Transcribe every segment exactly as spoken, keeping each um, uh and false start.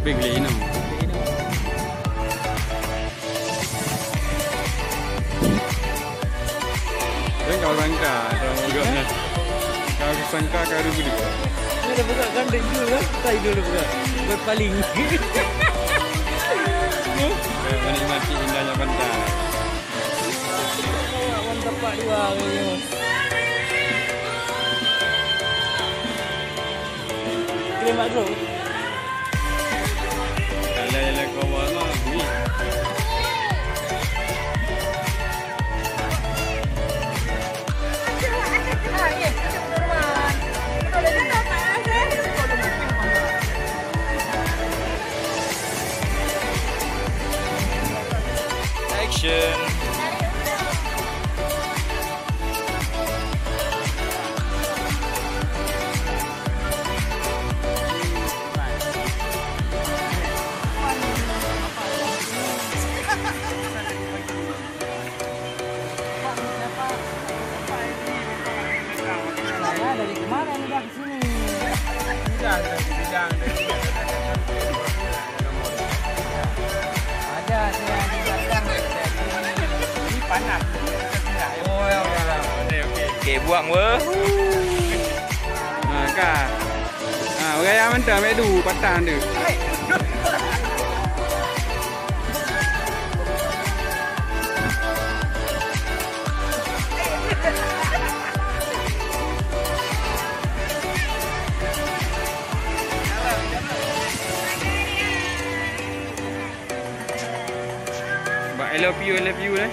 Big Lino. Kan kau sangka, kau gak ni. Kau sangka kau ada beli. Ni dah buka kan, dah jujur kan? Tak jujur dah buka. Berpaling. Menikmati indahnya pantai. Mantap pak dua kali ni. Kira mak dulu. Kalau yang lain kawan mah, ni. Action. Saya dari kemarin udah ke sini. Udah, udah, udah, udah. Ada saya di belakang. Ini panas. Oh, ya, ya. Okey, okey. Okey, buang, weh. Ha, ka. Ha, beraya mantap, mek du, patah tu. Bak I love you, I love you, eh.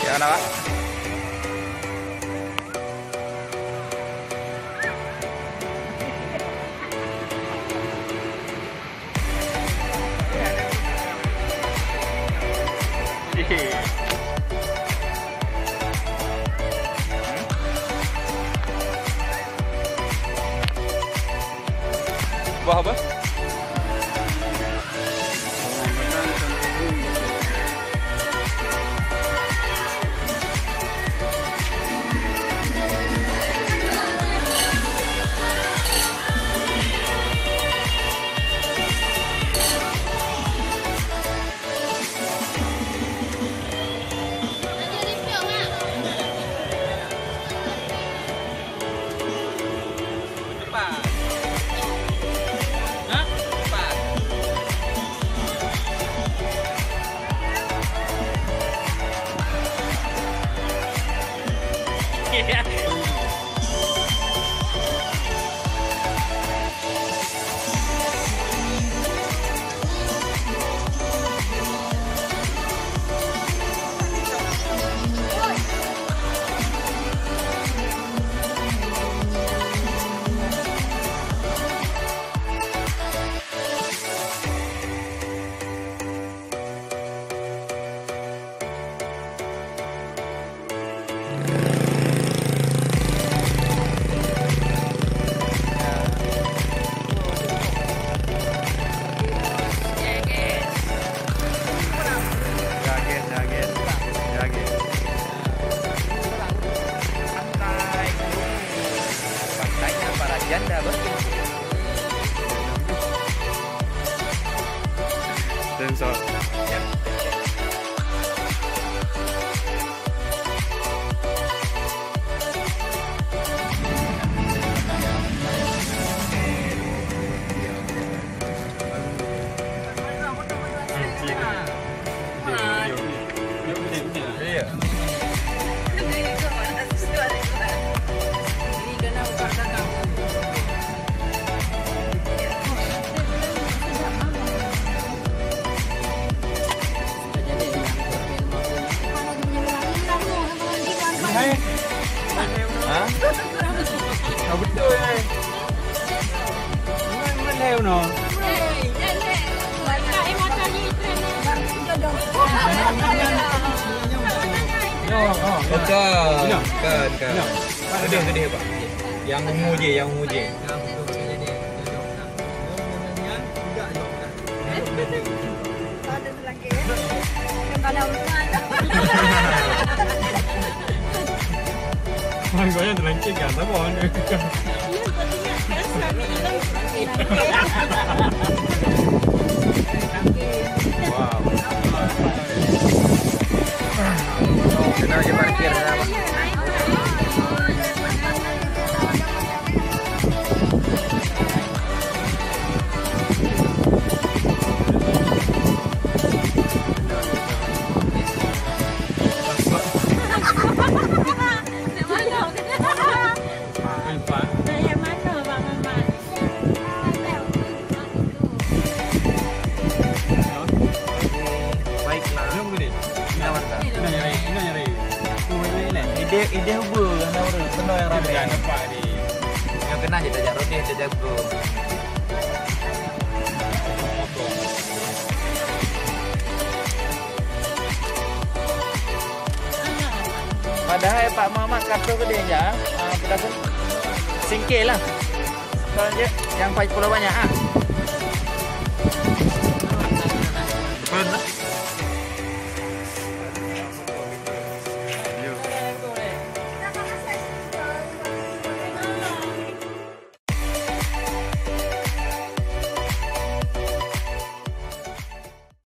Ya, mana, Pak? Buah apa? Bukan, bukan, bukan. Sedih, sedih, Pak. Yang ungu je, yang ungu je. Wah, kau yang terlengket kan? Siapa orang tu? Wow. Kena je parkir dah, Pak. Baiklah. Jom gede. Ina mantap. Ina nyari, ina nyari. Ide, ide hubung yang baru, kena yang ramai. Jangan nampak ni. Yang kena je tajak roti, tajak bro. Padahai Pak Muhammad kata ke dia je, ah, kita tu singkir lah. Sekarang je, yang paling pulau banyak, ah.